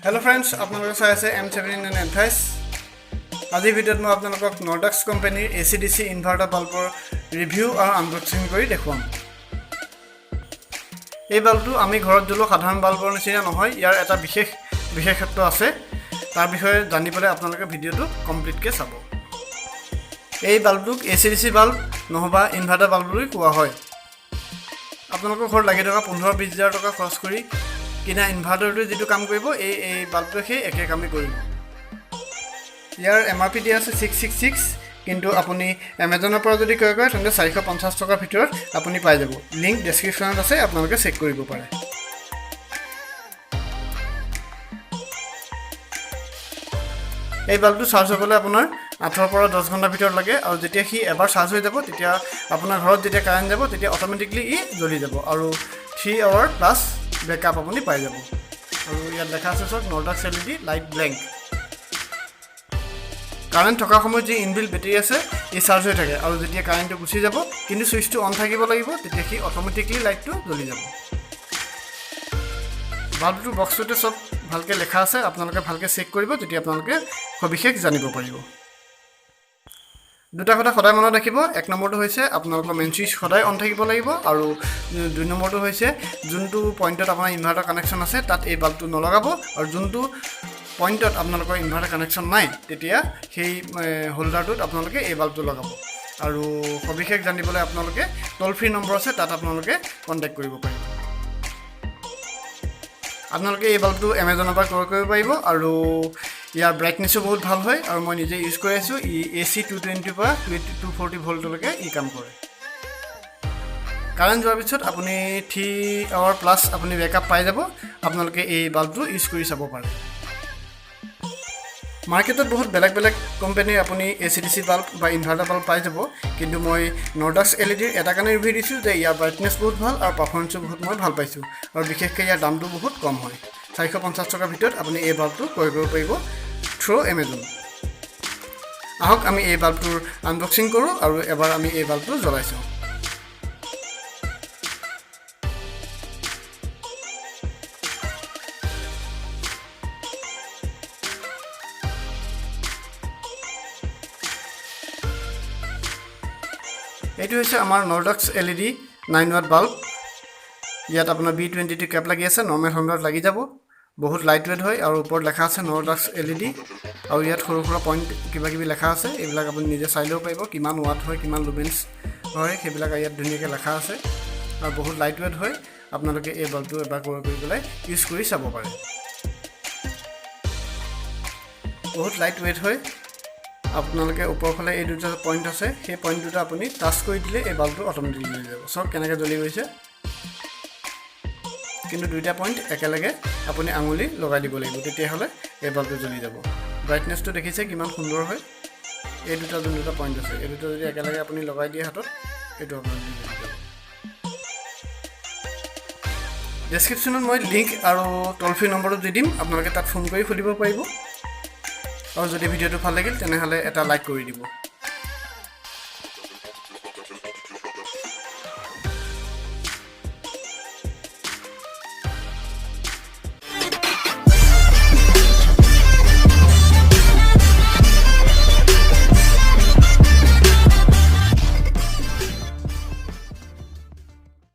Hello' friends, আপোনালোকে চাই আছে এম 79 28। আজিৰ ভিডিঅ'ত মই আপোনালোকক নৰ্ডাক্স কোম্পানীৰ এচি ডিচি ইনভাৰ্টাৰ বাল্বৰ ৰিভিউ আৰু আনবক্সিং কৰি দেখুৱাম। এই বাল্বটো আমি ঘৰত জ্বলোৱা সাধাৰণ বাল্বৰ নিচিনা নহয়। ইয়াৰ এটা বিশেষ বিশেষত্ব আছে। তাৰ বিষয়ে জানিবলৈ আপোনালোকে ভিডিঅ'টো কমপ্লিটকৈ চাব। এই বাল্বটোক এচি ডিচি বাল্ব নহ'বা ইনভাৰ্টাৰ বাল্ব বুলি কোৱা হয়। আপোনালোকৰ ঘৰত লাগি থকা 15-20 হাজাৰ টকা খৰচ কৰি কিনা ইনভাৰ্টাৰটোৱে যিটো কাম কৰিব, এই বাল্বটোৱে সেই একে কামেই কৰিব। ইয়াৰ এমআৰপি দিয়া আছে 666, কিন্তু আপুনি এমেজনৰ পৰা যদি ক্ৰয় কৰে, তেন্তে 450 টকাৰ ভিতৰত আপুনি পাই যাব। লিংক ডেছক্ৰিপশ্যনত আছে, আপোনালোকে চেক কৰিব পাৰে। এই বাল্বটো চাৰ্জ হ'বলৈ আপোনাৰ 8ৰ পৰা 10 ঘণ্টাৰ ভিতৰত লাগে আৰু যেতিয়া সি এবাৰ চাৰ্জ হৈ যাব, তেতিয়া আপোনাৰ ঘৰত যেতিয়া কাৰেণ্ট যাব, তেতিয়া অট'মেটিকলি ই জ্বলি যাব আৰু 3 আৱাৰ প্লাছ বেকআপ আপুনি পাই যাব। আৰু ইয়াত লেখা আছে চাওক, নৰ্ডাক্স এলইডি লাইট ব্লেংক। কাৰেণ্ট থকা সময়ত যি ইনবিল্ট বেটেৰী আছে, ই চাৰ্জ হৈ থাকে আৰু যেতিয়া কাৰেণ্টটো গুচি যাব, কিন্তু ছুইচটো অন থাকিব লাগিব, তেতিয়া সি অট'মেটিকলি লাইটটো জ্বলি যাব। বাল্বটোৰ বক্সটোতে চব ভালকৈ লেখা আছে। আপোনালোকে ভালকৈ চেক কৰিব, তেতিয়া আপোনালোকে সবিশেষ জানিব পাৰিব। দুটা কথা সদায় মনত ৰাখিব। এক নম্বৰটো হৈছে আপোনালোকৰ মেইন ছুইচ সদায় অন থাকিব লাগিব আৰু দুই নম্বৰটো হৈছে যোনটো পইণ্টত আপোনাৰ ইনভাৰ্টাৰ কানেকশ্যন আছে, তাত এই বাল্বটো নলগাব আৰু যোনটো পইণ্টত আপোনালোকৰ ইনভাৰ্টাৰ কানেকশ্যন নাই, তেতিয়া সেই হোল্ডাৰটোত আপোনালোকে এই বাল্বটো লগাব। আৰু সবিশেষ জানিবলৈ আপোনালোকে ট'ল ফ্ৰী নম্বৰ আছে, তাত আপোনালোকে কণ্টেক্ট কৰিব পাৰিব। আপোনালোকে এই বাল্বটো এমেজনৰ পৰা ক্ৰয় কৰিব পাৰিব আৰু ইয়াৰ ব্ৰাইটনেছো বহুত ভাল হয় আৰু মই নিজে ইউজ কৰি আছোঁ। ই এচি 220ৰ পৰা 240 ভল্টলৈকে ই কাম কৰে। কাৰেণ্ট যোৱাৰ পিছত আপুনি 3 আৱাৰ প্লাছ আপুনি বেকআপ পাই যাব। আপোনালোকে এই বাল্বটো ইউজ কৰি চাব পাৰে। মাৰ্কেটত বহুত বেলেগ বেলেগ কোম্পানীৰ আপুনি এচি ডিচি বাল্ব বা ইনভাৰ্টাৰ বাল্ব পাই যাব, কিন্তু মই নৰ্ডাক্স এলইডিৰ এটা কাৰণে ৰিভিউ দিছোঁ যে ইয়াৰ ব্ৰাইটনেছ বহুত ভাল আৰু পাৰফৰ্মেঞ্চো বহুত মই ভাল পাইছোঁ আৰু বিশেষকৈ ইয়াৰ দামটো বহুত কম হয়। 450 টকাৰ ভিতৰত আপুনি এই বাল্বটো ক্ৰয় কৰিব পাৰিব থ্ৰু এমেজন। আহক, আমি এই বাল্বটোৰ আনবক্সিং কৰোঁ আৰু এবাৰ আমি এই বাল্বটো জ্বলাই চাওঁ। এইটো হৈছে আমাৰ নৰ্ডাক্স এলইডি 9 ৱাট বাল্ব। ইয়াত আপোনাৰ বি 22 কেপ লাগি আছে, নৰ্মেল হোল্ডাৰত লাগি যাব। বহুত লাইট ৱেইট হয় আৰু ওপৰত লেখা আছে নৰ্ডাক্স এলইডি আৰু ইয়াত সৰু সুৰা পইণ্ট কিবা কিবি লেখা আছে। এইবিলাক আপুনি নিজে চাই ল'ব পাৰিব, কিমান ৱাট হয়, কিমান লুমেন্স হয়, সেইবিলাক ইয়াত ধুনীয়াকৈ লেখা আছে আৰু বহুত লাইট ৱেইট হয়। আপোনালোকে এই বাল্বটো এবাৰ ক্ৰয় কৰি পেলাই ইউজ কৰি চাব পাৰে। বহুত লাইট ৱেইট হয়। আপোনালোকে ওপৰৰ ফালে এই দুটা পইণ্ট আছে, সেই পইণ্ট দুটা আপুনি টাচ কৰি দিলে এই বাল্বটো অট'মেটিক জ্বলি যাব। চাওক কেনেকৈ জ্বলি গৈছে। কিন্তু দুইটা পইণ্ট একেলগে আপুনি আঙুলি লগাই দিব লাগিব, তেতিয়াহ'লে এই বাল্বটো জ্বলি যাব। ব্ৰাইটনেছটো দেখিছে কিমান সুন্দৰ হয়। এই দুটা যোন দুটা পইণ্ট আছে, এই দুটা যদি একেলগে আপুনি লগাই দিয়ে হাতত, এইটো আপোনাৰ জ্বলি যাব। ডেছক্ৰিপশ্যনত মই লিংক আৰু ট'ল ফ্ৰী নম্বৰটো দি দিম, আপোনালোকে তাত ফোন কৰি সুধিব পাৰিব। আৰু যদি ভিডিঅ'টো ভাল লাগিল, তেনেহ'লে এটা লাইক কৰি দিব।